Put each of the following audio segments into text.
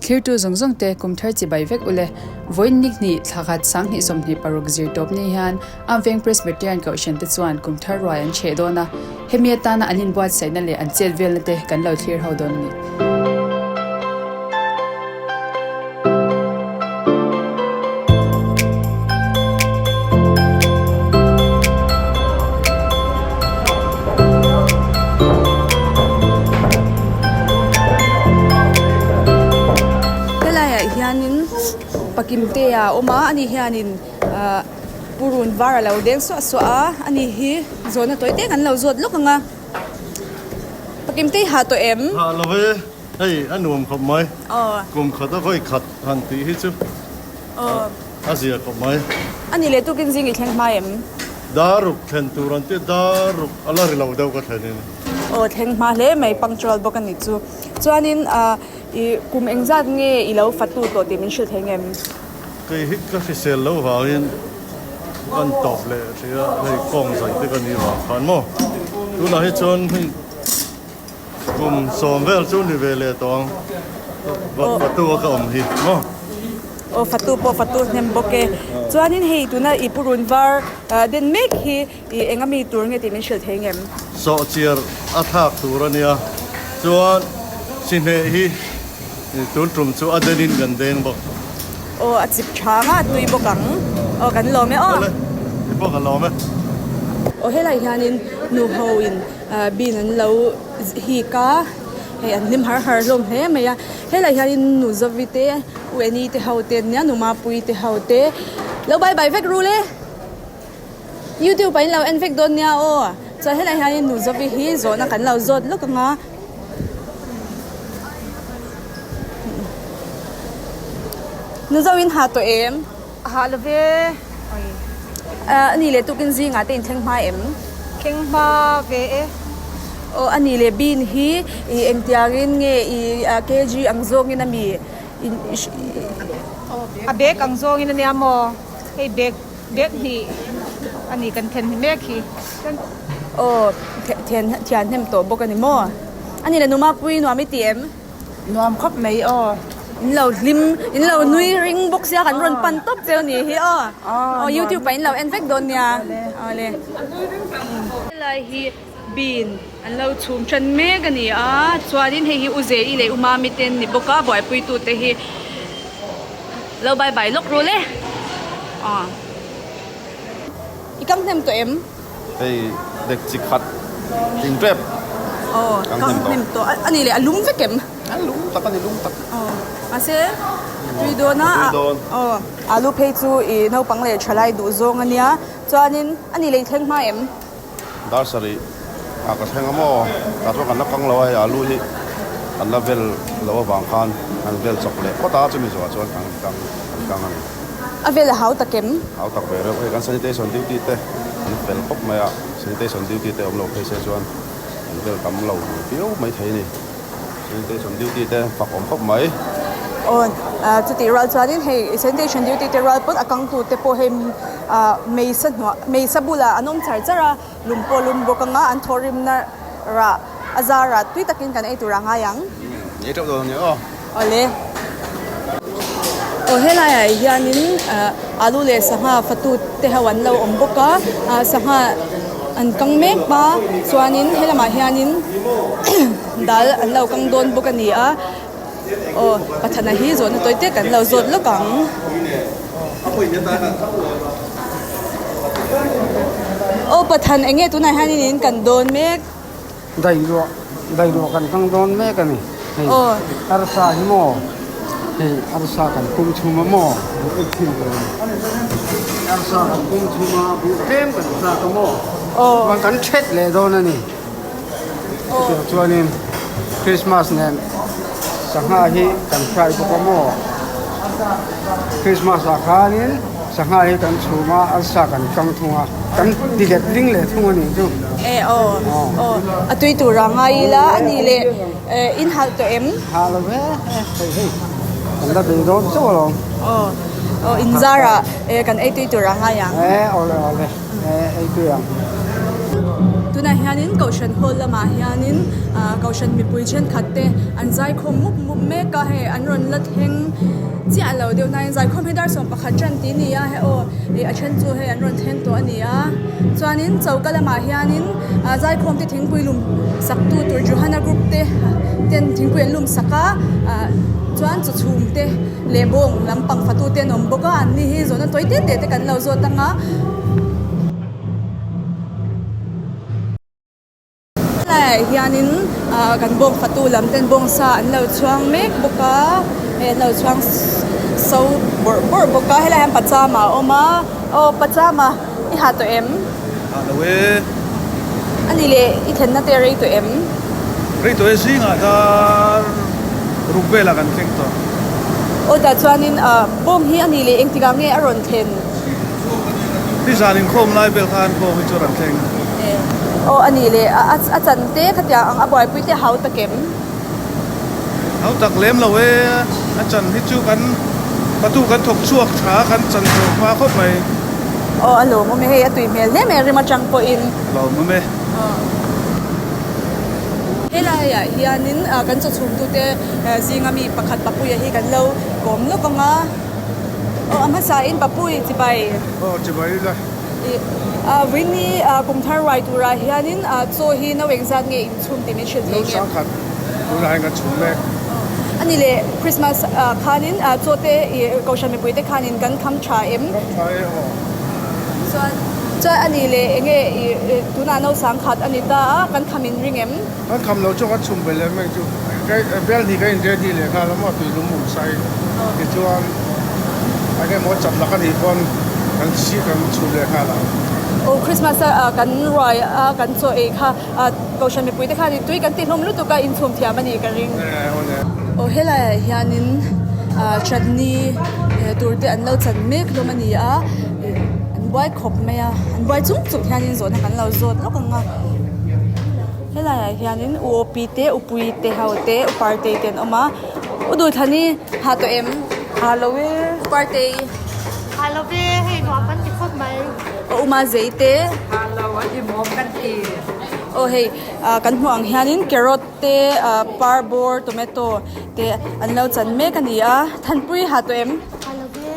Thlirtu zawng zawng te kum thar chibai vek ule. Vawiin ni hnih thla khat 2026 zir tawp ni hian Amveng Presbyterian Kohhran te chuan kum thar ruai an chheh dawn a, hemi atana an inbuatsaihna leh an chet velna te kan lo thlir ho dawn a ni. Helaiah hianin Pakimtea a awm a, ani hianin ahh purun var a lo deng suah suah a, ani hi zawhna tawi tek an lo zawt lawk ang a, Pakimte i hah tawh em? Hah lo e, hei a nuam khawp mai, kum khat a vawi khat han tih hi chu a zia khawp mai. Ani leh tukin zing i thleng hma em? Daruk thlen tur an tia daruk a la ri lo deuh ka thlen in. Aw thleng hma hle mai punctual bawk a nih chu. Chuanin ah i kum engzat nge i lo fatu tawh tih min hrilh thei ngem? Kei hi ka hrisel lo vangin kan tawp leh hrih a, hei kawng zai te ka nih vang khan maw. Tunah hi chuan hei Kum sawm vel chu ni ve leh tawh ang. Fatu a ka awm hi maw? Aw fatu pawh fatu hnem bawk e. Chuanin hei tuna i purun var den mek hi i eng ami tur nge tih min hrilh thei ngem? Sawhchiar a thlak tur a nia. Chuan sihneh hi tun tum chu a denin kan deng bawk. Aw a chip tha ang a, a tui bawk ang. Aw kan lawm e aw. Awle, i pawh kan lawm e. Aw helai hianin nu ho in Bean an lo hik a, hei an hlim har har hlawm hle mai a, helai hianin nu Zovi te U Eni te ho te ania nu Mapuii te ho te lo bye bye vek rul e youtube ah in lo en vek dawn nia aw chuan helai hianin nu Zovi hi zawhna kan lo zawt lawk ang a. Nu Zovi in ha tawh em? A hah lo ve. A ni leh tukin zingah te inthleng hma em? Thleng hma ve e. Aw a ni leh bean hi i engtiangin nge i kg ang zawngin a mi A bag ang zawngin a nia maw? Hei bag bag hnih a ni kan then mek hi. Aw thian thian hnem tawh bawk a ni maw? A ni leh Numapui nuam i ti em? Nuam khawp mai aw. In lo hlim, in lo nui ring bawk sia kan rawn pan tawp cheu ni hi aw. Aw youtube ah in lo en vek dawn nia. Awle. Helai hi bean an lo chhum tan mek a ni a, chuanin hei hi U Zei leh U Mami te an ni bawk a, buaipui tute hi lo bye bye lawk rul e. Aw. I kam hnem tawh em? Hei dek chi khat tling tep. Aw kang hnem tawh a ni leh a lum vek em? A lum tak a ni lum tak. Aw mahse a tui dawn a. A tui dawn. Aw alu phei chu i naupang leh thalai duh zawng a nia chuanin a ni leh i thleng hma em? Dar sarih ah ka thleng a maw? Tah chuan kan la kang lo a hei alu hi kan la vel lo avang khan an vel chawp leh phawt a chumi zawhah chuan kan kang kan kang a ni. A vel a hau tak em? Hau tak ve reuh. Hei kan sanitation duty te an fel khawp mai a, sanitation duty te awm lo phei se chuan an vel tam lo viau mai thei a ni. Sanitation duty te fak awm khawp mai. Aw, chutih rual chuanin hei sanitation duty te rual pawn a kangtu te pawh hei meisa hnuah meisa bulah an awm char char a, lum pawh lum bawk anga an thawhrimna rah a zarah tui takin kan ei tur a ngai ang. Ei teuh dawn a ni aw. Awle. Aw helaiah hianin alu leh sangha fatu te ho an lo awm bawk a, sangha an kang mek a chuanin helamah hianin dal an lo kang dawn bawk a ni a, aw Pathana hi zawhna tawi te kan lo zawt lawk ang. Aw Pathan eng nge tunah hianin in kan dawn mek? Dailuah dailuah kan kang dawn mek a ni. Hei arsa hi maw hei arsa kan pum chhum a maw an ei thin tur a ni. Arsa kan pum chhum a buh tlem kan thlak a maw chuan kan thet leh dawn a ni. Chutiang chuanin Christmas nen sangha hi kan fry bawk a maw Christmas ah khanin sangha hi kan chhum a arsa kan kang thung a kan ti let ling leh thung a nih chu. E aw aw a tui tur a ngai ila a nih leh in halh tawh em? Halh lo ve hei hei kan la bei dawn chauh alawm. Aw aw in zarah e kan ei tui tur a ngai ang. E awle awle e ei tui ang. Tunah hianin Kohhran hall lamah hianin ah Kohhran mipui thenkhat te an zaikhawm mup mup mek a, hei an rawn la thleng chiah lo deuh hnain zaikhawm hi dar 11 tan tih a ni a hei aw ih a then chu hei an rawn thleng tawh a ni a. Chuanin choka lamah hianin ah zaikhawm te thingpui lum sak tu tur Johana group te ten thingpui an lum sak a ah chuan chaw chhum te leh bawng lampang fatu te an awm bawk a an ni hi zawhna tawi te te te kan lo zawt ang a. Helaiah hianin ah kan bawng fatu lam ten bawng sa an lo chhuang mek bawk a hei an lo chhuang so bawrh bawrh bawk a helaiah hian pachama a awm a aw pachama i ha tawh em? Ha lo e. A ni leh i thlenna te a rei tawh em? Rei tawh e zingah dar ruk velah kan thleng tawh. Aw tah chuanin ah bawng hi a ni leh engtikah nge a rawn thlen? Nizan inkhawm lai vel khan bawng hi chu a rawn thleng. Aw a nih leh a chan te khatiang ang a buaipui te hau tak em? Hau tak lem lo e, a chan hi chu kan patu kan thawk chhuak tha kan chan zawh hma khawp mai. Aw a lawmawm e, hei a tui hmel hle mai rim atang pawhin. A lawmawm e. Helaiah hianin kan chawchhumtute zinga mi pakhat Papuia hi kan lo kawm lawk ang a. Aw a hmasa in Papui chibai. Aw chibai ila. I a Winnie kum thar ruai turah hianin chaw hi no engzat nge in chhum tih min hrilh thei nge? No sangkhat tunah hian kan chhum mek. A ni leh Christmas khanin chaw te i Kohhran mipui te khanin kan kham tha em? Kham tha e aw. Chuan chuan a ni leh enge i tunah no sangkhat a ni ta a kan kham in ring em? Kan kham lo chu kan chhum ve leh mai chu bel hnih ka in ready leh nghal a maw tui lum um sai tichuan eng emaw chat lak a nih pawn kan si kan chhum leh nghal ang. Aw Christmas a kan ruai a kan chaw ei kha Kohhran mipui te khan tui kan ti hlawm lutuk a inchhum thiam a nih ka ring. Aw helai ah hianin chutney tur te an lo chan mek hlawm a ni a an buai khawp mai a an buai chung chung hianin zawhna kan lo zawt lawk ang a. Helaiah hianin u aw pi te u pui te ho te u partei te an awm a u duhthani ha tawh em? Ha lo e. U partei. Ha lo ve hei nuam kan ti khawp mai. Aw u mazei te. Ha lo a hlimawm kan ti. Aw hei ah kan hmuh ang hianin carrot te ah parbawr tomato te an lo chan mek a ni a thanpui ha tawh em? Ha lo ve.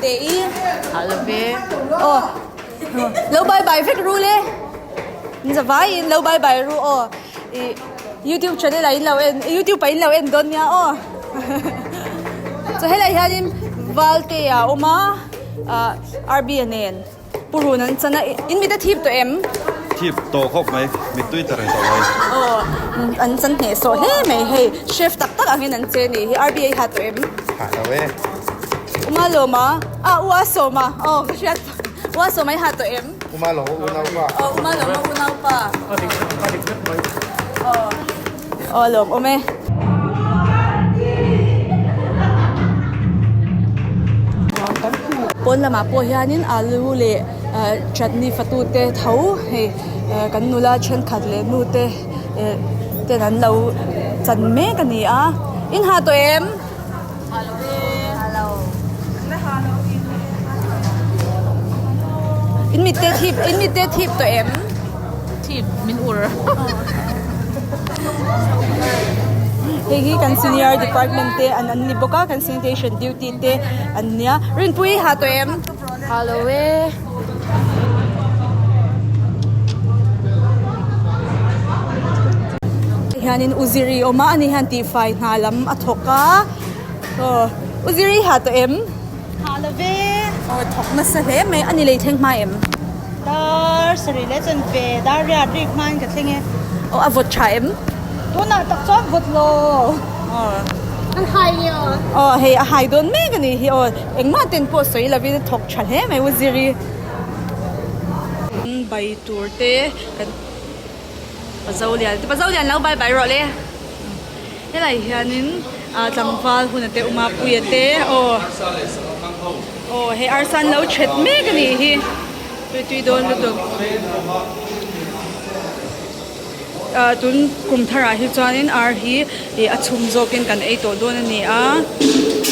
Te i. Ha lo ve. Aw lo bye bye vek ru le. Zavaiin lo bye bye ru aw ih youtube channel ah in lo en youtube ah in lo en dawn nia aw chaw helai hianin valte a awm a ah R_B a nen purun an chan a in mit a thip tawh em? Thip tawh khawp mai mittui ta reng tawh mai. Aw an chan hnehsawh hle mai hei chef tak tak angin an che ni hi R_B a i ha tawh em? Ha lo e. Uma lawma ah u a sawma aw ka hriat u a sawma i ha tawh em? Uma lo unau pa. Aw uma lo ma unau pa. Aw aw lawm awm e. Pawn lamah pawh hianin alu leh chutney fatu te tho hei kan nula thenkhat leh nu te ten an lo chan mek a ni a. In ha tawh em? In mit te thip in mit te thip tawh em? Thip min ur. Hei hi kan senior department te an an ni bawk a kan sanitation duty te an nia. Rinpui ha tawh em? Ha lo e. Hianin Uziri awm a ani hian tihfai hna lam a thawk a aw Uziri ha tawh em? Ha lo ve. Aw thawk nasa hle mai ani lei thleng hma em? Dar sarih leh chuan ve dar riat rik hmain ka thleng e. Aw a vawt tha em? Tunah tak chuan vawt lo. Aw. An hai nge aw? Aw hei a hai dawn mek a nih hi aw engmah ten pawh sawi lovin a thawk tha hle mai Uziri. Bai tur te kan Pazolian te Pazolian lo bai bai rawh le helai hianin ah tlangval hun te awm a puia te aw aw hei arsa an lo that mek a nih hi tui tui dawn lutuk ah tun kum tharah hi chuanin ar hi ih a chhum zawkin kan ei tawh dawn a ni a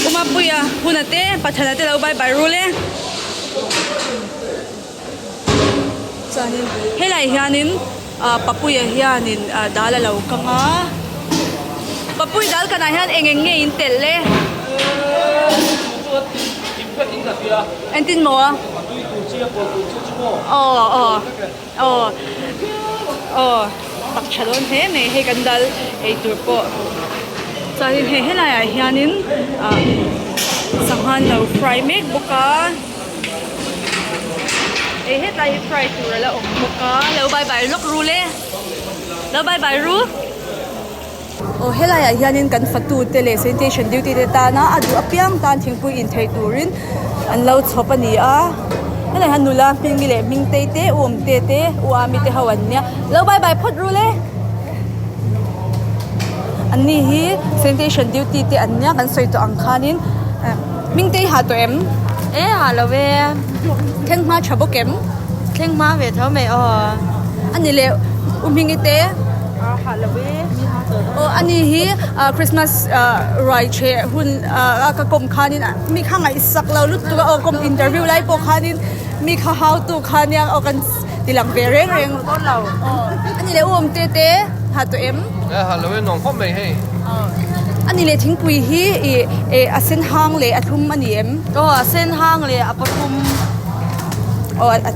awm a puia hun te pathana te lo bai bai ru le. Chuanin helai hianin. Ah Papuia hianin ah dal a lo kang a Papui dal kanah hian eng eng nge in telh le? Engtin maw a? Aw aw aw aw tak tha dawn hle mai hei kan dal ei tur pawh chuanin hei helaiah hianin ah sangha an lo fry mek bawk a. Hei hetlai hi fry tur a la awm bawk a lo bye bye lawk ru le lo bye bye ru aw helaiah hianin kan fatu te leh sanitation duty te tana a duh apiang tan thingpui in theih turin an lo chhawp a ni a helaiah hian nula hmingi leh hmingtei te u awmte te u ami te ho an nia lo bye bye phawt ru le an ni hi sanitation duty te an nia kan sawi tawh ang khanin. Hmingtei ha tawh em? E ha lo e. Thleng hma tha bawk em? Thleng hma ve tho mai aw. A ni leh U Hmingi te? A ha lo e. Aw a ni hi Christmas ruai chheh hun a ka kawm khanin mi kha ngaihsak lo lutuk a aw kawm interview lai pawh khanin mi kha hau tu kha nia aw kan ti lang ve reng reng lo. A ni leh U Awmte te ha tawh em? E ha lo e nuam khawp mai hei. A ni leh thingpui hi ih eh a sen hang leh a thlum a ni em? Aw a sen hang leh a pathum. Aw a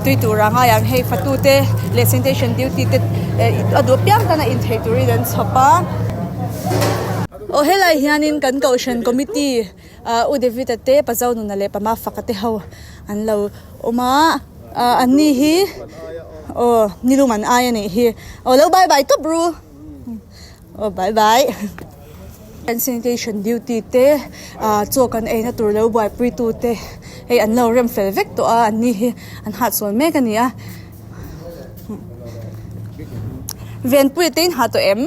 tui tur a ngai ang hei fatu te leh sanitation duty te eh a duh apiang tan a inthei turin an chhawp a. Aw helai hianin kan kohhran committee ah U David-a te Pa Zonuna leh Pa Mafaka te ho an lo awm a ah an ni hi aw nilum an ai a nih hi aw lo bye bye tawp ru. Aw bye bye. Kan sanitation duty te ah chaw kan eina tur lo buaipui tu te hei an lo rem fel vek tawh a an ni hi an hahchawl mek a ni a. Venpuia te in hah tawh em?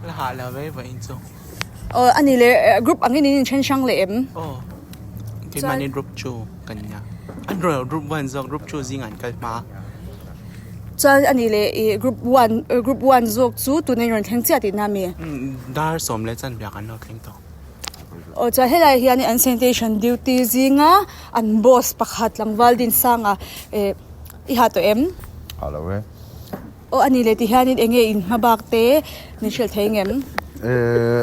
La hah lo ve vawiin chu. Aw a ni leh group angin in inthen hrang leh em? Aw keimahni group chu kan nia. An group 1 zawk group 2 zingah an kal hma. Chuan a nih leh ih group one group one zawk chu tuna in rawn thleng chiah tihna a mi? Dar sawm leh chan biak an lo thleng tawh. Aw chuan helai hian an sanitation duty zinga an boss pakhat tlangval Dinsanga eh i ha tawh em? Ha lo e. Aw a nih leh ti hianin eng nge in hma bak te min hrilh thei ngem? Eh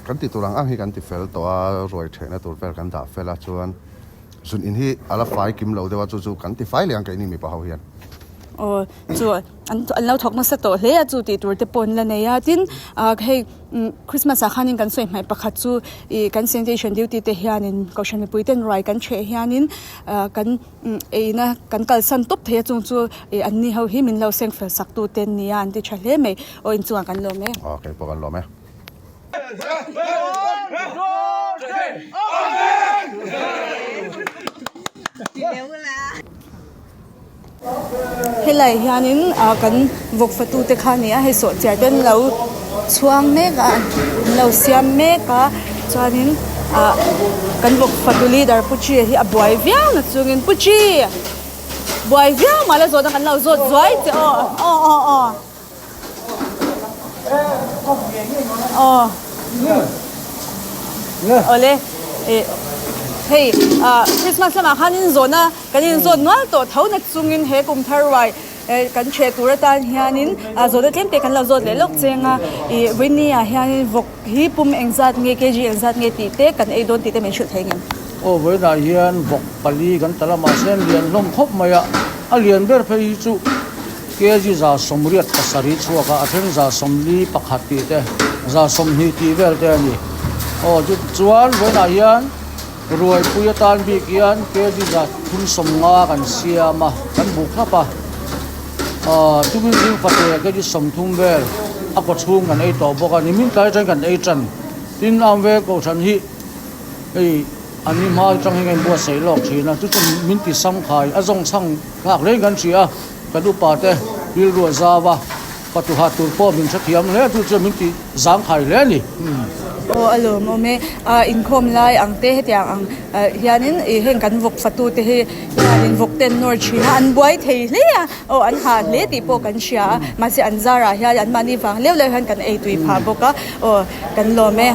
kan ti tur ang ang hi kan ti fel tawh a, ruai thehna tur vel kan dah fel a chuan Zun in hi a la fai kim lo deuh a, chu chu kan ti fai leh ang keini mipa ho hian. Aw chu an an lo thawk nasa tawh hle a chu tih tur te pawh an la nei a tin ah hei Christmas ah khanin kan sawi hmaih pakhat chu ih kan sanitation duty te hianin kohhran mipui ten ruai kan hreh hianin ah kan eina kan kalsan tawp thei a chung chu ih an ni ho hi min lo seng fel sak tu te an ni a an ti tha hle mai aw inchungah kan lawm e. Aw keipawh kan lawm e. Helai hianin ah kan vawk fatu te kha a ni a hei sawhchiar te an lo chhuang mek a an lo siam mek a chuanin ah kan vawk fatu leader pu Chi hi a buai viau na chungin pu Chi buai viau mah la zawhna kan lo zawt zuai che aw aw aw aw. Aw awle eh hei ah Christmas lamah khan in zawhna kan in zawt nual tawh tho na chungin he kum thar ruai eh kan hreh tur atan hianin ah zawhna tlem te kan lo zawt leh lawk cheng a ih vawiini ah hianin vawk hi pum engzat nge kg engzat nge tih te kan ei dawn tih te min hrilh thei ngem. Aw vawiinah hian vawk pali kan tal a mahse an lian hlawm khawp mai a a lian ber phei hi chu. Kg 187 chhuak a, a then 141 tih te, 120 tih vel te a ni. Aw chu chuan vawiinah hian ruaipui atan bik hian kg 350 kan siam a, kan buk hlap a. Aw tukin zing fate kg 30 vel a kaw chhung kan ei tawh bawk a, nimin tlai atangin kan ei tan. Tin, Amve Kohhran hi hei an ni hma atang hian kan inbuatsaih lawk thin a, chu chu min ti samkhai a zawng chhang thlak reng kan hria a. Kan upa te rilru a zau a, fatu ha tur pawh min hrethiam hle a, chu chuan min ti zangkhai hle a ni. Aw a lawmawm e, ah inkhawm lai ang te hetiang ang hianin ih heng kan vawk fatu te hi hianin vawk te an nawr thin a, an buai thei hle a, aw an hah hle tih pawh kan hria a, mahse an zarah hian an mahni vang leuh leuh hian kan ei tui phah bawk a, aw kan lawm e.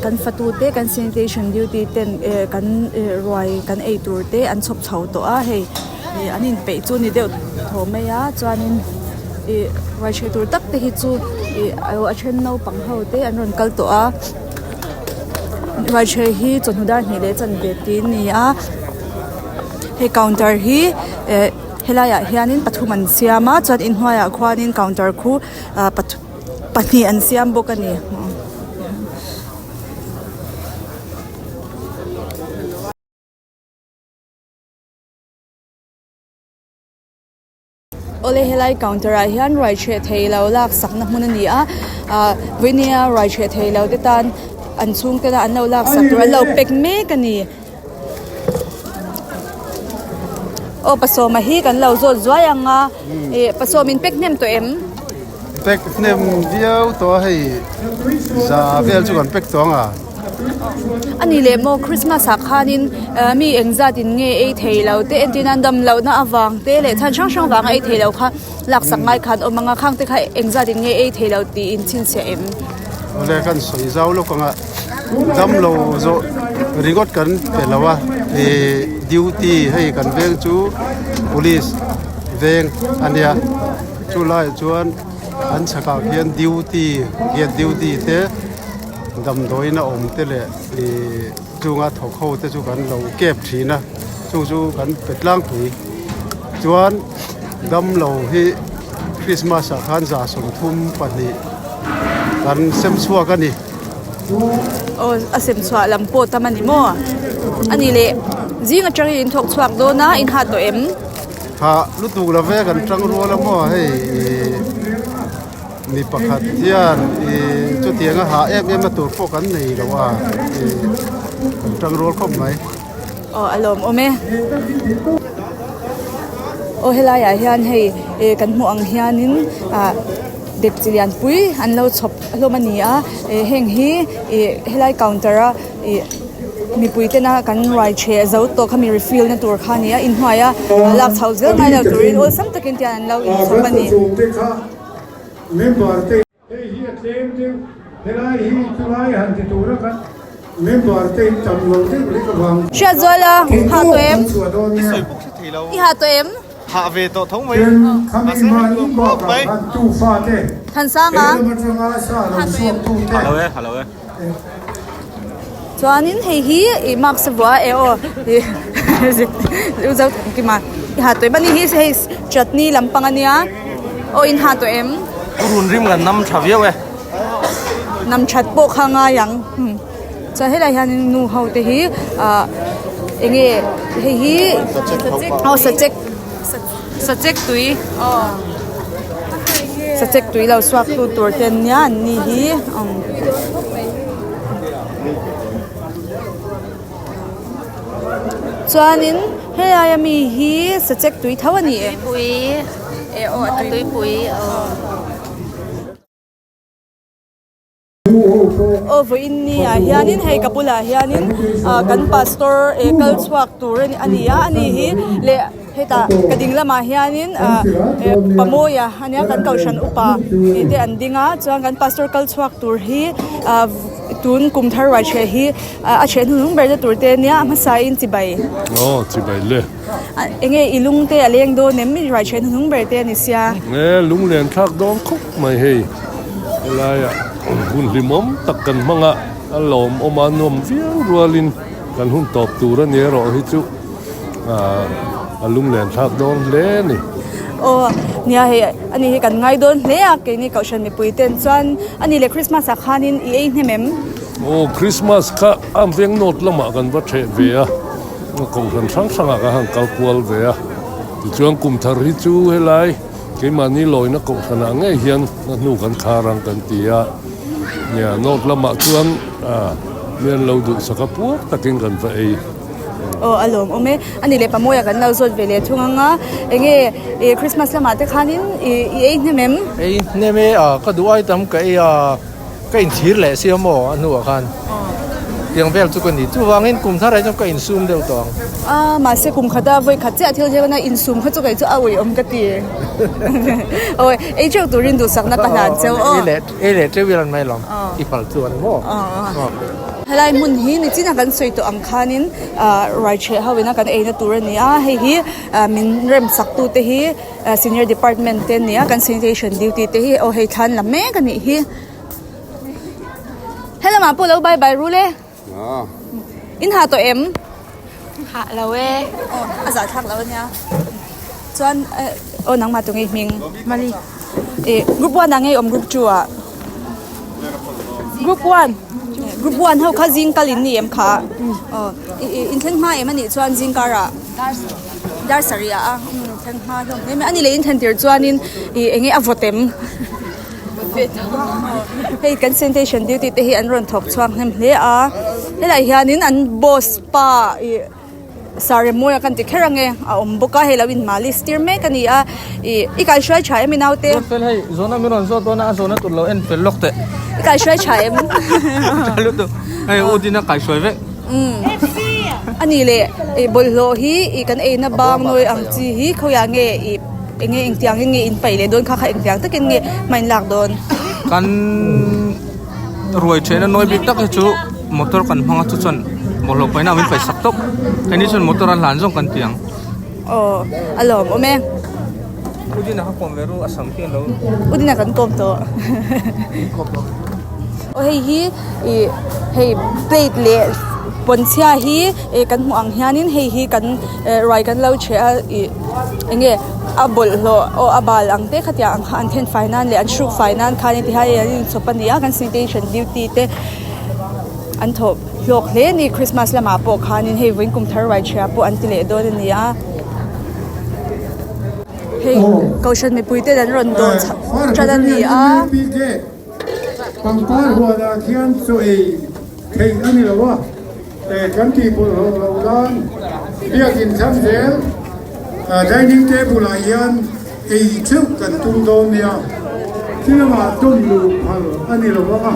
Kan fatu te kan sanitation duty ten eh kan eh ruai kan ei tur te an chhawp chho tawh a hei. Ih an inpeih chu ni deuh thaw mai a chuanin ih ruaitheh tur tak te hi chu ih a then naupang ho te an rawn kal tawh a ruaitheh hi chawhnu dar hnih leh chanve tih a ni a hei counter hi eh helai ah hianin pathum an siam a chuan inhnuaiah khuanin counter khu ah pahnih an siam bawk a ni. Awle helai counter ah hian ruai chheh thei lo lak sakna hmun a ni a ah vawinia ruai chheh thei lo te tan an chhungte la an lo lak sak tur an lo pack mek a ni. Aw pasawma hi kan lo zawt zuai ang a ih pasawm in pack hnem tawh em? Pack hnem viau tawh a hei za vel chu kan pack tawh ang a. A ni leh maw Christmas ah khanin mi engzat in nge ei thei lo te entir nan dam lohna avang te leh chhan hrang hrang vanga ei thei lo kha laksak ngai khan awm ang a khang te kha engzat in nge ei thei lo tih in chhinchhiah em? Awle kan sawi zau lawk ang a dam lo zawh ringawt kan pe lo a ih duty hei kan veng chu police veng a nia chu laiah chuan an chhakah khian duty gate duty te. Damdawiin a awm te leh ih chunga thawk ho te chu kan lo kep thin a chu chu kan pe tlangpui chuan damlo hi Christmas ah khan 33 kan sem chhuak a ni. Aw a sem chhuah lam pawh tam a ni maw? A ni leh zing atangin in thawk chhuak dawn a in ha tawh em? Ha lutuk lo ve kan tang rual a maw hei ih. Mi pakhat hian ih chutiang a hah em em na tur pawh kan nei lo a ih kan tang rual khawp mai. Aw a lawm awm e. Aw helai ah hian hei ih kan hmuh ang hianin ah dep chi lian pui an lo chhawp hlawm a ni a ih heng hi ih helai counter a ih mipui tena kan ruai cheh zo tawh kha mi refill na tur kha a ni a inhnuai a lak chhoh zel ngai lo turin awlsam takin tian an lo inchhawp a ni. Member te. Hei hi a tlem deuh, helai hi chulai han ti tura kan member te in tam lo deuh lek avang. Hriat zual a, ha tawh em? I ha tawh em? Ha ve tawh tho mai. Tin, khami mahni bakah khan tu fate, Thansanga. he lam atanga sa lo chhuak tu te. Ha lo e, ha lo e. Chuanin hei hi i mask a vuah a e aw u zo kima i ha tawh em ani hi hei chutney lampang ania aw in ha tawh em. Purun rim kan nam tha viau e. Nam that pawh kha ngai ang chuan helai hianin nu ho te hi ah enge hei hi aw sachek sachek tui aw. Sachek tui lo suak tu tur te an nia an ni hi umm chuanin helai ami hi sachek tui tho a ni e. A tuipui aw. Aw vawiin ni ah hianin hei ka bulah hianin ah kan pastor eh kal chhuak tur a ni a ani hi leh hetah ka ding lamah hianin ah eh pamawia a nia kan kohhran upa tih te an ding a chuan kan pastor kal chhuak tur hi ah tun kum thar ruai chheh hi a chheh hnuhnung ber na tur te ania a hmasa in chibai. Aw chibai le. Enge i lung te a leng dawn em? I ruai then hnung ber te a ni sia. E lung len thlak dawn khawp mai hei. Helaiah hun hlimawm tak kan hmang a, a lawmawm a nuam viau rualin kan hun tawp tur a ni erawh hi chu a lung len thlak dawn hle a ni. Aw nia hei a ni hi kan ngai dawn hle a keini Kohhran mipui ten chuan a ni leh Christmas ah khanin i ei hnem em? Aw Christmas kha a veng nawt lamah kan va theh ve a. Kohhran hrang hrangah ka han kal kual ve a, tichuan kum thar hi chu helai keimahni lawina kohhranah ngei hian a hnu kan khar ang kan ti a, nia north lamah chuan mi an lo duhsak a puar takin kan va ei. Aw a lawm awm e, a ni leh Pamawia kan lo zawt ve leh thung ang a, enge i Christmas lamah te khanin i ei hnem em? Ei hnem e, ka duh ai tam ka ei a. Ka inchhir leh sia maw a hnuah khan tiang vel chu ka ni. Chuvangin kum thar ah chuan ka insum deuh tawh ang. A, mahse kum khata vawi khat chiah thil hian a insum kha chu kei chu a uiawm ka ti. Awi, ei teuh turin duhsakna ka hlan cheu aw. Ei leh, ei leh teuh ila an mai lawm. Aw. I phal chuan maw? Helai hmun hi nichina kan sawi tawh ang khanin ruaichheh ho ina kan eina tur a ni a, hei hi min rem sak tu te hi senior department te a ni a, kan sanitation duty te hi aw hei thlan la mek a nih hi. Helamah pawh lo bye bye ru le. In ha tawh em? Hah lo e. Aw a zah thlak lo ania. Chuan aw nangmah tu ngei hming? Mali. Eh group 1 ah ngei awm group 2 ah? Group 1. Group 1 ho kha zing kal in ni em kha? Aw in thleng hma em anih chuan zing kar ah? Dar sarih ah a thleng hma hlawm hle mai. Ani leh in thlen tir chuanin ih enge a vawt em? Hei kan sanitation duty te hi an rawn thawk chhuak hnem hle a helai hianin an boss pa ih saremawia kan ti kher ange a awm bawk a hei lo in malis tir mek a ni a ih i kaihruai tha em i naute Zawt fel hei zawhna min rawn zawt dawn a a zawhna tur lo en fel lawk teh i kaihruai tha em tha lutuk hei u Dina kaihruai vek umm a ni leh ih bawlhhlawh hi ih kan eina bang nawi ang chi hi khawiah nge ih. Enge engtiang in nge in paih leh dawn kha kha engtiang takin nge hma in lak dawn? Kan ruai thehna nawi bik tak hi chu motor kan hmang a chu chuan bawlhhlawh paihna min paih sak tawp. Keini chuan motor a hlan zawng kan ti ang. Aw a lawm awm e. Udina kha kawm ve ru a sam khi an lo. Udina kan kawm tawh. Aw hei hi ih hei plate leh pawnchhia hi ih kan hmuh ang hianin hei hi kan ruai kan lo chheh a ih eng nge a bawlhhlawh aw a bal ang te khatiang ang kha an then fai nan leh an hruk fai nan khan heti hian an inchhawp a ni a kan sanitation duty te an thawh hlawk hle a ni christmas lamah pawh khanin hei vawiin kum thar ruai chhia pawh an ti leh dawn a ni a. Hei kohhran mipui ten an rawn dawh tan a ni a. Pangpar huanah khian chaw ei theih a ni lo a, kan tih bawlhhlawh loh nan biakin thlang zel dining table ah hian ei theuh kan tum dawn nia, thilama tawn luh phal a ni lo ang a.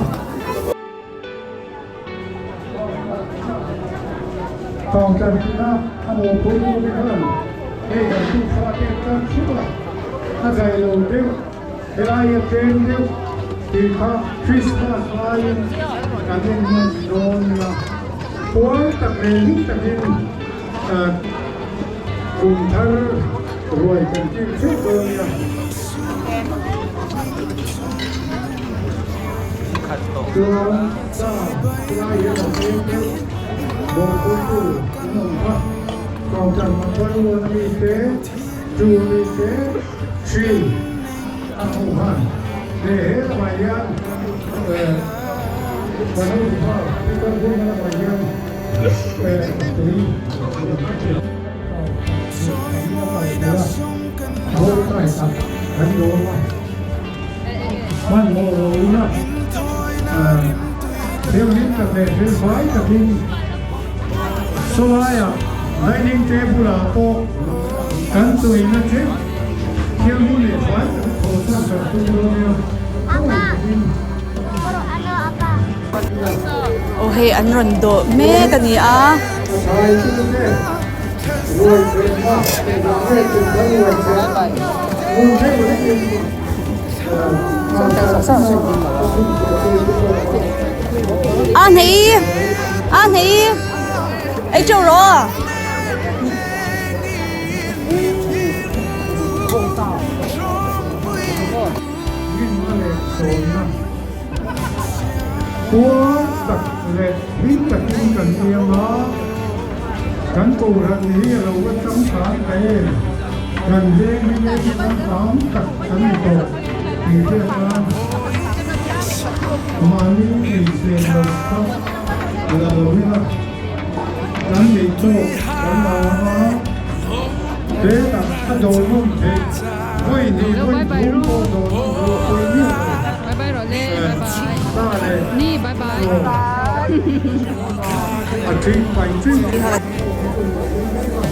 Tawngtan tina a mawhphurtu te khan hei kan tufa te tan thut a, a zai lo deuh, helai a tlem deuh tih kha Christmas laiin kan en hman dawn nia. Pual tak leh hlim takin kum thar ruai kan kil theuh dawn nia. Chuan sa lai hian a tlem deuh bawlhpuitu an awm kha Tawngtan Mapharuan mi te, Tu mi te, Hri a hmuh han leh he lamah hian Panopa Pitar Bunga lamah hian tui kan dawn a. Hmanhmawh lo ila thianghlim tak leh hrilhfai takin sawlaiah dining table ah pawh kan tuina theuh thianghlim leh fai taka thawhsan kan tum dawn nia khawngaih takin. Aw hei an rawn dawh mek a ni a. A hne a hne ei teuh rawh. Khua tak leh hlim takin kan siam a, kan kohhran hi a lo va changkang ta em, kan veng hi veng changkang tak kan ni tawh tih hriat nan mahni inchen lo kha la lo ila, kan neih tawk kan la ang a, hetah a dawrnawm theih vawi hnih vawi thum pawh dawrnawm ruah pui miah lo.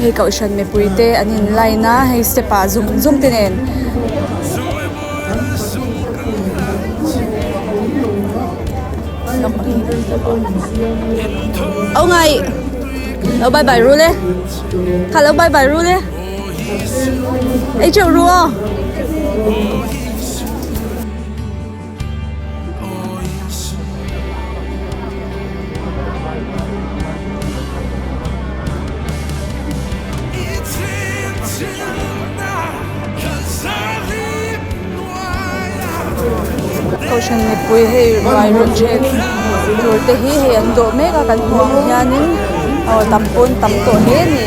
Hei kohhran mipui te an in line a hei step ah zum zum te nen. Au ngai lo bye bye ru le kha lo bye bye ru le ei cheu ru aw. Kohhran mipui hei ruai rawn ṭheh tur te hi hei an dawh mek a kan hmuh ang hianin aw tam pawn tam tawh hle a ni.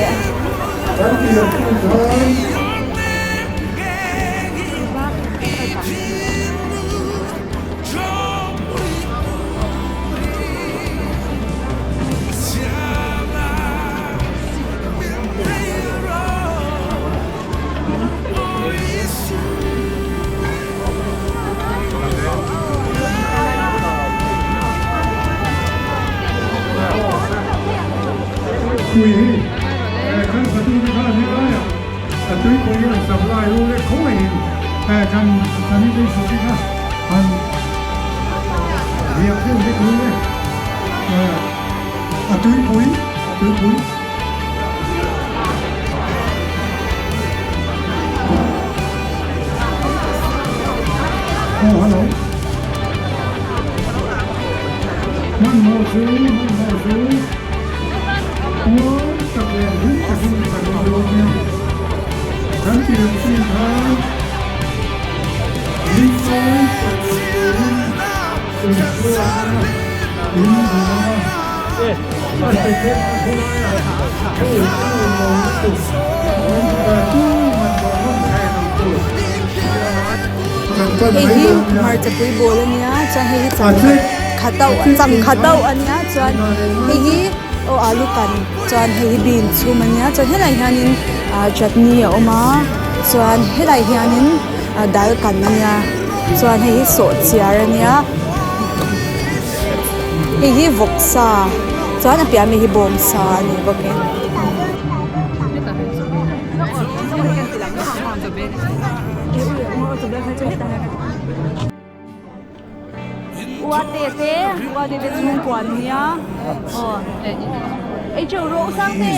Tui hi kan fatute khan helaiah a tuipui hi an supply ru leh khawngaihin kan sanitation te kha han riak deuh hlek ru e a tuipui a tuipui. Oh hello. Hmanhmawh chu hmanhmawh chu uar tak leh hlim takin kan awm dawn nia. Kan pian chin khan ringawi tak leh turin inchhuakna in duh ang a. A secret na khawlaia hei chu lo lutuk tu man tawh ngam thei lo tur. Hei hi hmarchapui bawl a nia chuan hei hi changkhat khat auh changkhat auh a nia chuan hei hi aw alu kan chuan hei hi bean chhum a nia chuan helai hianin ah chutney a awm a chuan helai hianin ah dal kan a nia chuan hei hi sawhchiar a nia hei hi vawksa chuan a piah ami hi bawngsa a ni bawk e. Uate te uate te chhungkua an nia aw ei teuh rawh u sang te.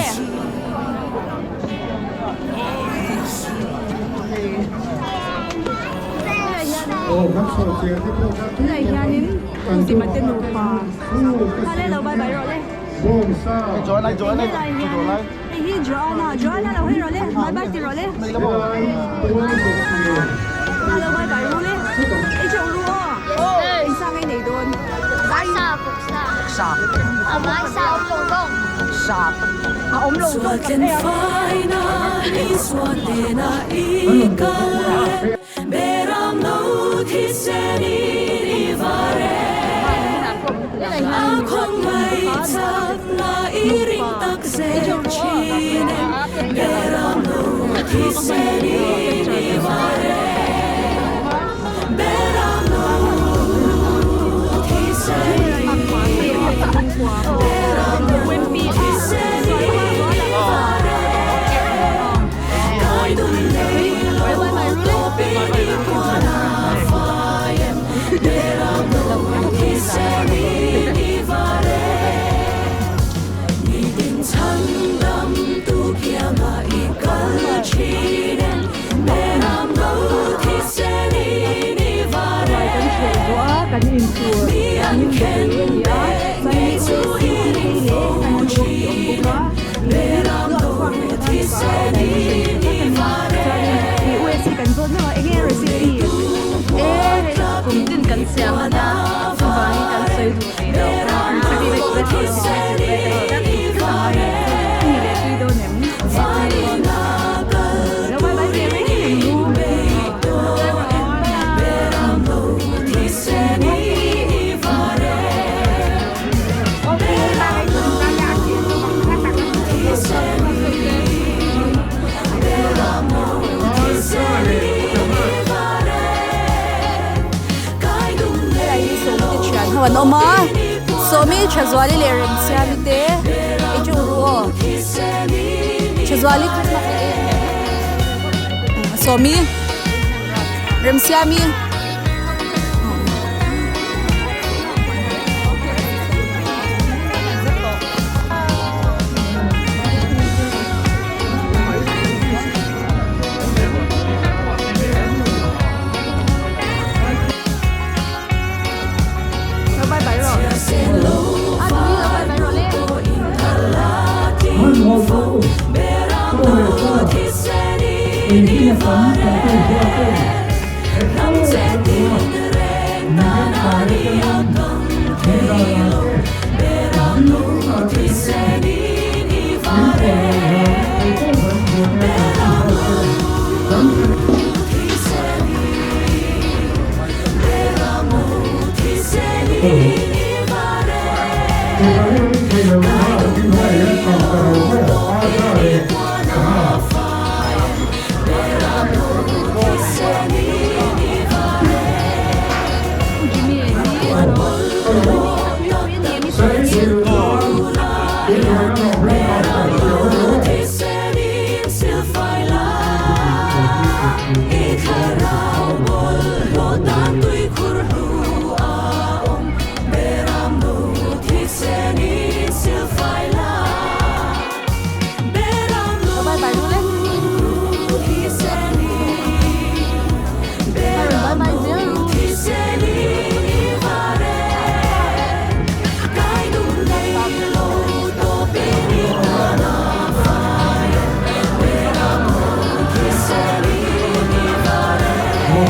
Helai hianin Zima te nupa kha le lo bye bye rawh le helai hian. Hei hi Joanna, Joanna lo hei rawh le, bye bye ti rawh le. Hello bye bye ru le. Ei chauh ru aw. In sang ei nei dawn. Sa sa a vai sa awm lo zawng. Sa a awm lo zawng kan ei a. Helai hi Sawmi te thian ho an awm a Sawmi Thazuali leh Remsiami te ei chu ru aw Thazuali Christmas a ei Sawmi Remsiami. Min puan loh vangin keipawh kan puan e kan ti nghal che kan Hello. Thei lo kha tin hmai hian kang ta ro maw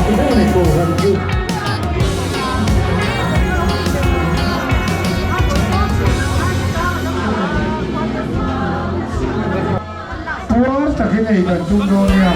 arsa leh sangha. Puar takin ei kan tum dawn nia.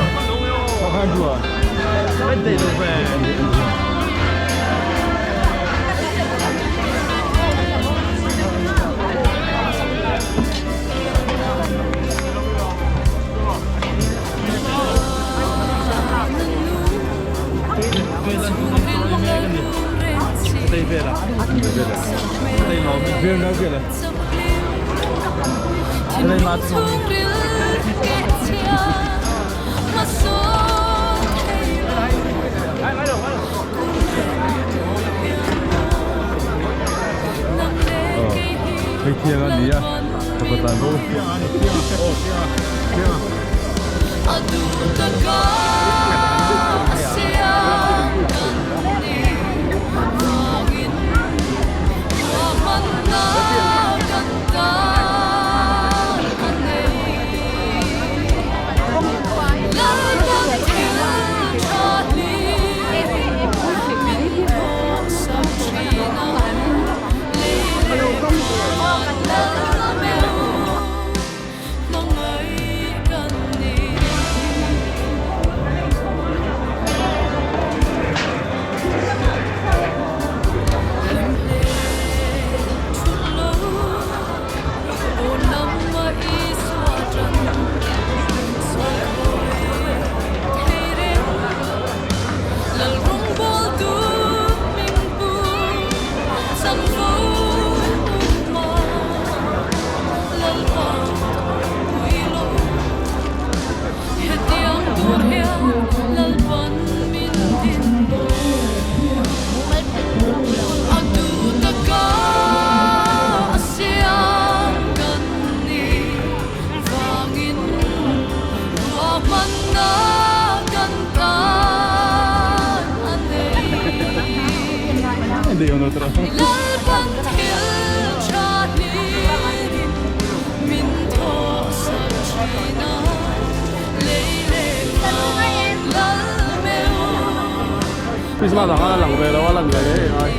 Christmas ah khan a lang ve lo a lan ve ngei ngai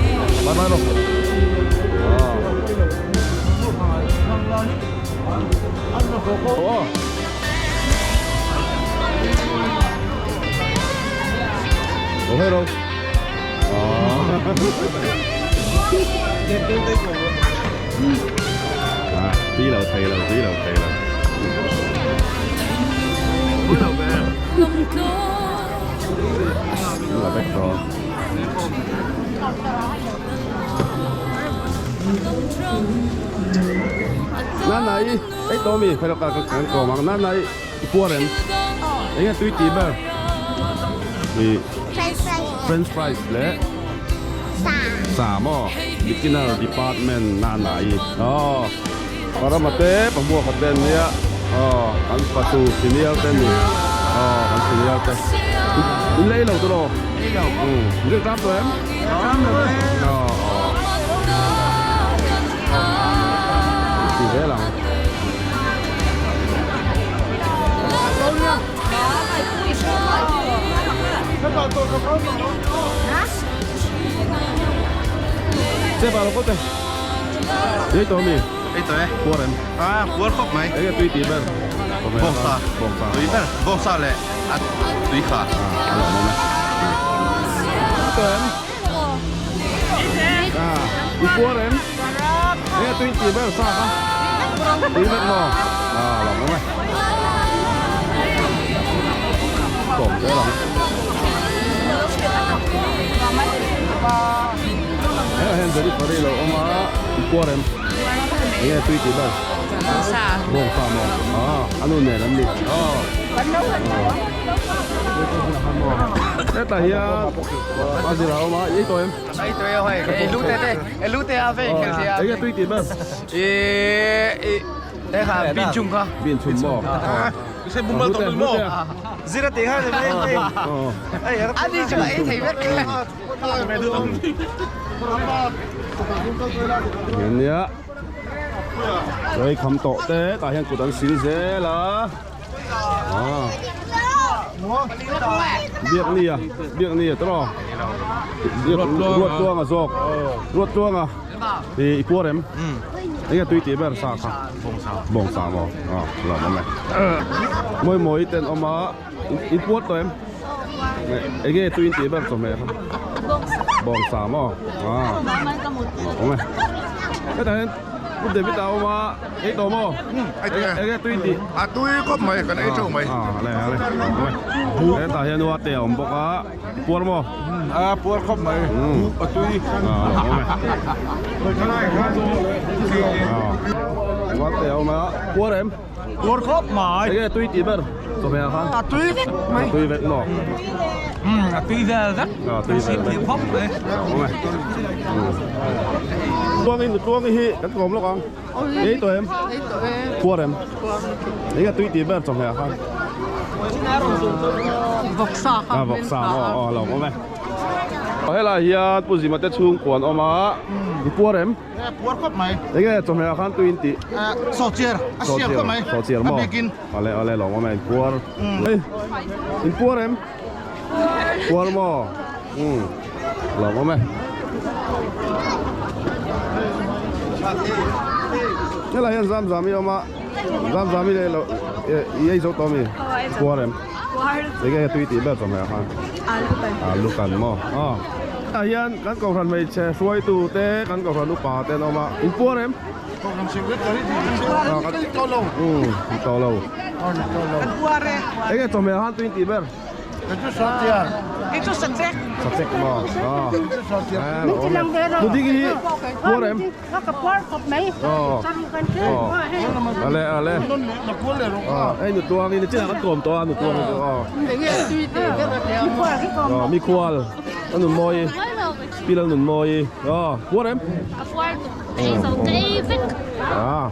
bye bye rawh aw hello Tui lo thei lo tui lo thei lo. La vek dawn. Nanai ei tawh mi khawi lawk ah kan kawm ang nanai i puar em eng nge tui tih ber ih french fries leh sa maw beginner department nanai aw parama te pahmuak khat te an nia aw kan fatu senior te ani aw kan senior te in la ei lo tawh lo umm in ram tawh em aw aw ti zel ang. Che pa lo kawt e. Ei tawh mi. Ei tawh e. Puar em? Ah, puar khawp mai. Enge tui tih ber? Bawngsa. Bawngsa. Tui ber. Bawngsa leh a tui kha. Ah, a lawmawm e. Tawh em? Ah, i puar em? Enge tui tih ber sa kha? Tui vek maw? Ah, a lawmawm e. Kawm zel ang. Hetah hian Jennifer-i lo awm a, i puar em? Enge tui tih ber? Bawngsa. Bawngsa maw? Ah, a nu nen an ni. Aw. Hetah hian a zir a awm a, i ei tawh em? Ei tawh e hoi, ei lu te te, ei lu te a ve khel sia. Enge tui tih ber? I i te kha bin chum kha. Bin chum maw? Se bumal tawh lul maw? Zira te kha ni mai. Ani chu ei thei vek. Nia Lei kham tawh te tah hian kut an sil zel a ah biak ni a biak ni a tawh biak ruat tluang a zawk ruat tluang a i i puar em enge tui tih ber sa kha bawngsa maw ah lawm awm e mawi mawi ten awm a in puar tawh em enge tui in tih ber chawhmeh kha bawngsa maw ah awm e hetah hian Pu David a awm a ei tawh maw enge tui in tih a tui khawp mai kan ei teuh mai ah ale ale awm e hetah hian uate a awm bawk a Puar maw? A puar khawp mai. A tui. Mate a awm a. Puar em? Puar khawp mai. Enge tui tih ber? Chawhmeh ah khan. A tui vek mai. A tui vek maw? A tui vel vek. A tui vel vek. Khawp mai. Tluangi nu Tluangi hi kan kawm lawk ang. Ei tawh em? Ei tawh e. Puar em? Enge tui tih ber chawhmeh ah khan? Vawksa kha. Ah vawksa maw aw lo awm e. Helai hian Pu Zima te chhungkua an awm a, i puar em? Puar khawp mai. Enge chawhmeh ah khan tui in tih? Sawhchiar, a sial khawp mai. Sawhchiar maw? A bikin. Ale ale lo awm e, in puar. In puar em? Puar maw? Umm lo awm e. Helai hian Zamzami a awm a, Zamzami leh lo i ei zo tawh ami? Puar em? Enge tui tih ber chawhmeh ah khan? Alu kan maw? Aw. Hetah hian kan kohhran hmeichhe hruaitu te kan kohhran upa te an awm a, in puar em? Umm tawh lo. Enge chawhmeh ah khan tui tih ber? Kei chu sachek. Sachek maw? Aw. Nuding hi puar em? Ka puar khawp mai. Aw. Ale ale. Hei nutuang in chinah kan kawm tawh a nutuang chu aw. Aw mikhual a nun mawi pi lal nun mawi aw puar em? A puar ei zo ka ei vek. Ah.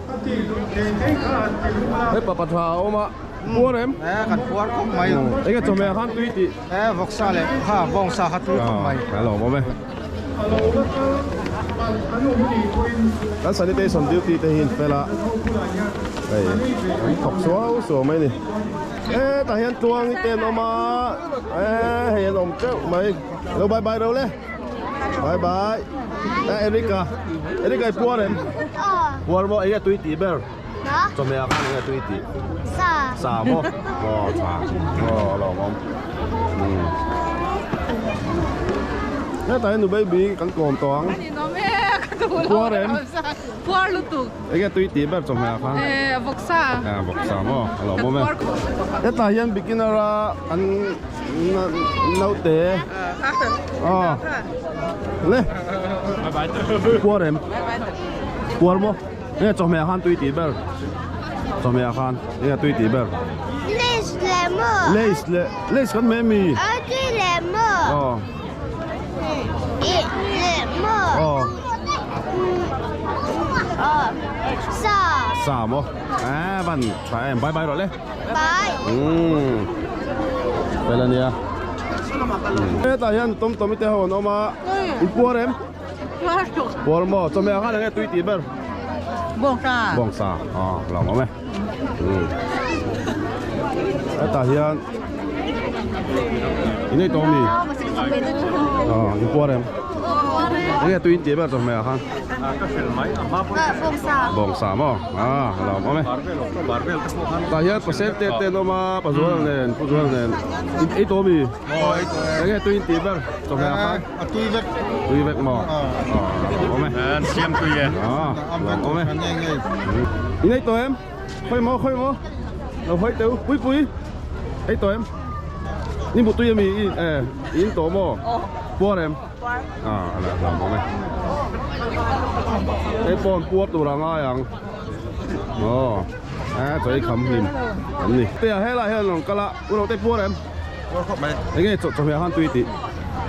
Hei pa patha a awm a. Puar em? Eh, kan puar khawp mai. Enge chawhmeh ah khan tui tih? Eh, vawksa leh kha bawngsa kha tui khawp mai. A lo awm e. Kan sanitation duty te hi in fel a, hei an thawk suau suau mai a ni. Eh, tah hian tluangi te an awm a, eh hei an awm teuh mai. Lo bye bye ro le. Bye bye. Eh, Erica, Erica i puar em? Puar maw? Enge tui tih ber? Chawhmeh ah khan enge tui tih? Sa. Sa maw? Aw tha. Aw a lawmawm. Umm. Hetah hian nu baby kan kawm tawh ang. Ani nawm e ka duh lo. Puar em? Puar lutuk. Enge tui tih ber chawhmeh ah khan? Eh vawksa. Ah vawksa maw? A lawmawm e. Hetah hian beginner a an naute. Aw. Le. Puar em? Puar maw? Enge chawhmeh ah khan tui tih ber? Chawhmeh ah khan enge tui tih ber? Lays leh maw? Lays leh Lays kan hmeh mi? Aw tui leh maw? Aw. Ih leh maw? Aw. Aw. Sa. Sa maw? Ah van tha em bye bye rawh le. Bye. Umm. Fel ania. Hetah hian tom tomi te ho an awm a. In puar em? Puar maw? Chawhmeh ah khan enge tui tih ber? Bawngsa. Bawngsa. Aw, lo awm e. Hetah hian in ei tawh mi? Aw, in puar em? Enge tui in tih ber chawhmeh ah khan? Ka hrilh mai, a hma pawh in ka Bawngsa. Bawngsa maw? Ah, a lo awm e. Tah hian pasel te te an awm a, Pazuala nen, Pu Zuala nen. In ei tawh ami? Enge tui in tih ber chawhmeh ah khan? A tui vek. Tui vek maw? Ah, a lo awm e. An siam tui e. Ah, a lo awm e. In ei tawh em? Khawi maw, khawi maw? Lo hawi teu, pui pui. Ei tawh em? Ni mu tui ami i eh in tawh maw? Puar em? Ah, a la hlauh awm e. Hei pawn puar tur a ngai ang. Aw, a chawi kham hlim an ni. Te a helai hian rawn kal a, u lo te puar em? Puar khawp mai. Enge chaw chawhmeh han tui tih?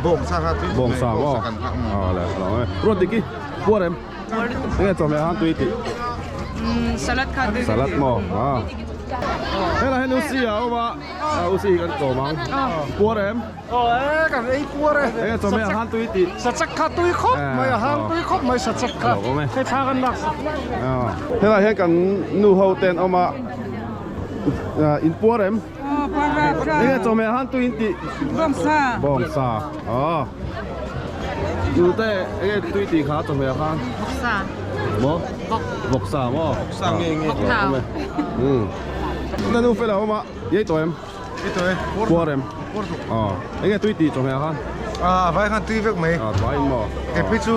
Bawngsa kha tui. Bawngsa maw? Ah, la hlauh awm e. Ruat diki, puar em? Enge chawhmeh han tui tih? Salad kha tui. Salad maw? Ah. Helai hian UC a awm a, UC hi kan kawm ang. Puar em? Aw e kan ei puar e. Enge chawhmeh a hang tui tih? Sachek kha tui khawp mai a hang tui khawp mai sachek kha. Hei thla kan lak. Helai hian kan nu ho te an awm a, in puar em? Aw puar rap rap. Enge chawhmeh a hang tui in tih? Bawngsa. Bawngsa. Aw. Nu te enge tui tih kha chawhmeh a hang? Bawksa. Maw? Bawk. Bawksa maw? Bawksa nge nge. Bawkthau. Umm. Nu fel a awm a, i ei tawh em? Puar em? Aw. Enge tui tih chawhmeh ah khan? A vai khan tui vek mai. A vai in maw? Kei phei chu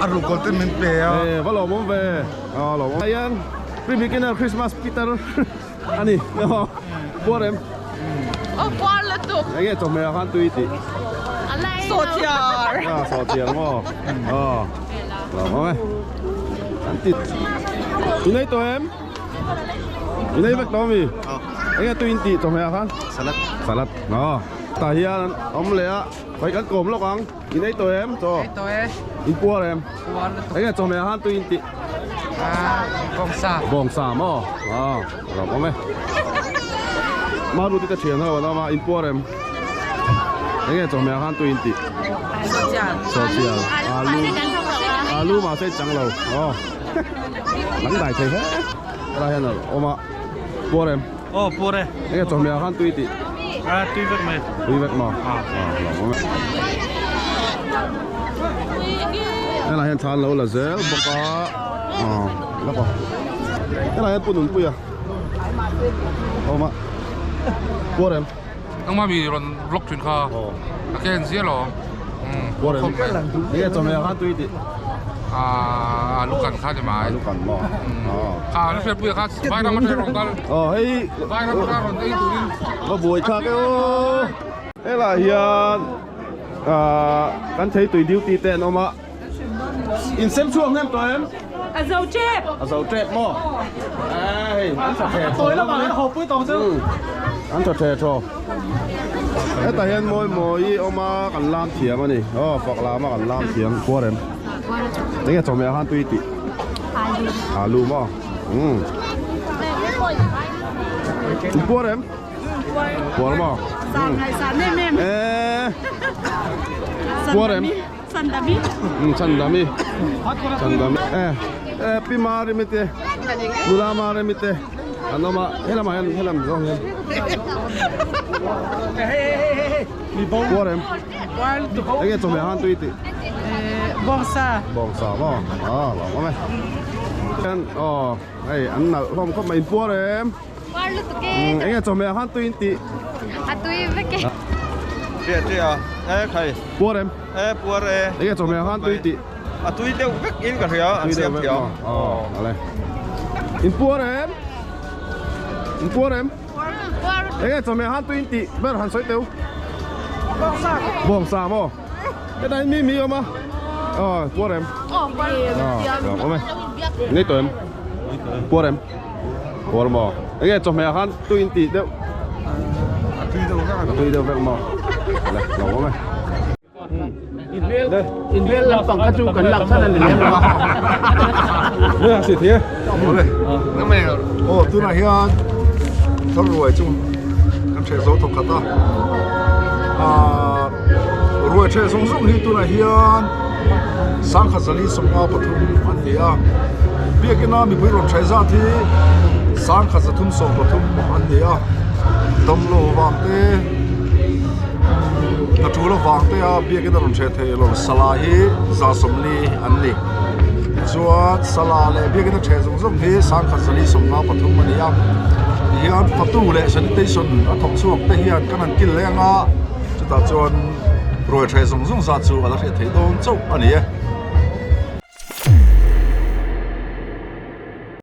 a ruhkawl te min pe a. E va lawmawm ve. A lawmawm. Hian pre beginner Christmas Peter a ni. Puar em? Aw puar lutuk. Enge chawhmeh ah khan tui tih? Sawhchiar. A sawhchiar maw? Aw. Lawmawm e. An ti. Inei tawh em? Inei vek tawh ami? Enge tui in tih chawhmeh ah khan? Salad. Salad. Aw. Tah hian an awm leh a, hei kan kawm lawk ang. In ei tawh em chaw? Ei tawh e. In puar em? Puar lutuk. Enge chawhmeh ah khan tui in tih? Ah, bawngsa. Bawngsa maw? Aw, a lo awm e. Maruti te thian ho an awm a, in puar em? Enge chawhmeh ah khan tui in tih? Sawhchiar. Sawhchiar. Alu. Alu mahse chang lo. Aw. Dang dai thei hle. Helai hian a awm a, puar em? Aw puar e. Enge chawhmeh ah khan tui tih? A tui vek mai. Tui vek maw? A. A lo awm e. Helai hian thla an lo la zel bawk a. Aw lawk aw. Helai hian pu Nunpuia a awm a, puar em? Nangmah mi rawn vlog thin kha a ken zia lo. Puar em? Enge chawhmeh ah khan tui tih? Aaa alu kan kha ni mai. Alu kan maw? Kha alu hriat puia kha vai ram atang rawn kal. Aw hei. Vai ram atang rawn ei turin. Va buai thlak e aw. Helai hian aaa kan theitui duty te an awm a. In sem chhuak hnem tawh em? A zo tep. A zo tep maw? A hei an tha the thaw. Tawi lamah hian haw pui tawng chu. An tha the thaw. Hetah hian mawi mawi awm a kan lam thiam a ni. Aw fak lam a kan lam thiam puar em? Enge chawhmeh ah khan tui tih? Alu. Alu maw? Umm. In puar em? Puar maw? San ngaihsan em em. Eee. Puar em? Chandami. Chandami. Chandami. Eh, eh pi mari mi te. Nula mari mi te. An awm a, helamah hian helam zawng hian. Puar em? Enge chawhmeh han tui tih? Bawngsa. Bawngsa maw? Ah, lo awm e. Hian aw, hei an nalh hlawm khawp mai, in puar em? Puar lutuk e. Enge chawhmeh han tui in tih? A tui vek e. Tia tia, e khai. Puar em? E puar e. Enge chawhmeh han tui tih? A tui deuh vek in ka hria, an siam thiam. Aw, ale. In puar em? In puar em? Puar. Enge chawhmeh han tui in tih ber han sawi teu? Bawngsa. Bawngsa maw? Hetah hian mi mi awm a. Aw, puar em? Aw, puar. Aw, awm e. Nei tawh em? Puar em? Puar maw? Enge chawhmeh ah khan tui in tih deuh? A tui deuh vek A tui deuh vek maw? Le, lo awm e. In hmel lampang kha chu kan lak chhan a ni lem lo a. Le, a si thei e. Aw, tunah hian thar ruai chu kan ṭheh zo thawk khat a. Aaa, ruai ṭheh zawng zawng hi tunah hian sangkhat zali 53 an ni a. Biakina mipui rawn ṭheh zat hi sangkhat 373 an ni a. Damlo vang te. Hna tul avang te a biakin a rawn hreh thei lo. Sala hi 140 an ni. Tichuan sala leh biakin a hreh zawng zawng hi 1173 a ni a. Tihian fatu leh sanitation a thawk chhuak te hian kan han kil leng a, chutah chuan ruai hreh zawng zawng zat chu a la hriat theih dawn chauh a ni e.